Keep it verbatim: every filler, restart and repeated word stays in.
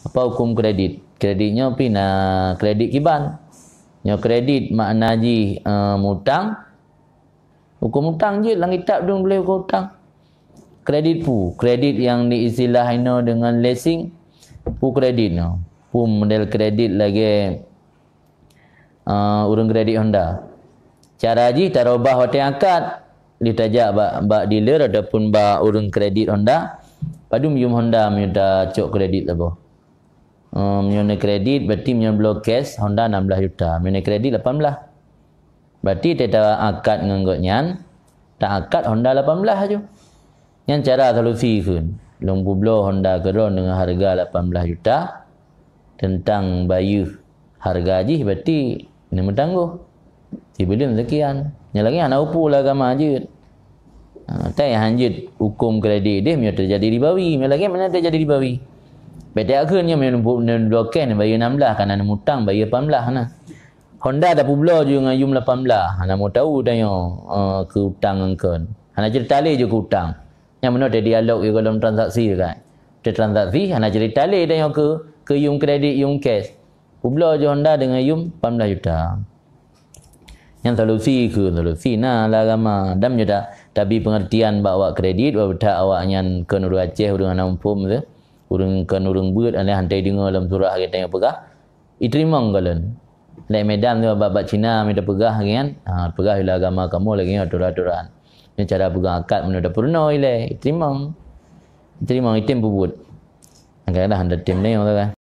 Apa huköm kredit? Kredit nyoe pih na kredit kiban. Nyoe kredit makna jih, eh, mutang. Huköm utang jeuet lam kitab dum gleh huköm utang. Kredit peue? Kredit nyang diistilah inoe deungon leasing. Peue kredit nyoe? Peue model kredit lagèe, ah, ureueng kredit Honda. Cara jih tarubah watèe akad, lheuh tajak bak, bak dealer ataupun bak ureueng kredit Honda. Padum yum Honda meunyoe tacok kredit saboh? Eh, meunyoe kredit, berarti meunyoe bloe cash, Honda enam belas juta. Meunyoe kredit, lapan belas. Berarti teuka akad ngon gobnyan, ta akad Honda lapan belas aju. Nyan cara solusi kheun. Lôn peubloe Honda keudroe deungon hareuga lapan belas juta, teuntang bayeue hareuga jih, berarti neumeutanggoh. Sibuleuen sekian. Nyan lagèe hana upu lah agama jeuet. Ha, tai hanjeuet huköm kredit deh meunyoe teujadi ribawi. Meunyoe lagèe mana teujadi ribawi? Bèk takheun nyoe meunyoe bloe cash neubayeue enam belas, kana neumutang bayeue lapan belas na. Honda tapeubloe ju ngon yum lapan belas, hana meu tahu tanyoe, eh, keu utang ngon kon. Hana cerita lé ju keu utang. Nyang meunoe teudialog ju golom transaksi kan. Teu transaksi hana cerita lé tanyoe keu, keu yum kredit, yum cash. Peubloe ju Honda deungon yum lapan belas juta. Nyan solusi kheun, solusi na lah agama. Dan meunyoe ta-, tabi pengertian bak awak kredit, bak beutak awak nyan kon ureueng Aceh, ureueng hana muphom tu. Ureueng kon ureueng beuet, aneuk hantai deungoe lom surah geutanyoe peugah. Iteurimong goh lom. Lé Medan tu bak, bak Cina mita peugah lagèe nyan, ha, peugah ila agama kamoe lagèe nyoe aturan-aturan. Nyoe cara peugah akad meunyoe tapeurunoe ilèe, iteurimong. Iteurimong, item peubuet. Kadang-kadang hana tem lé, kan.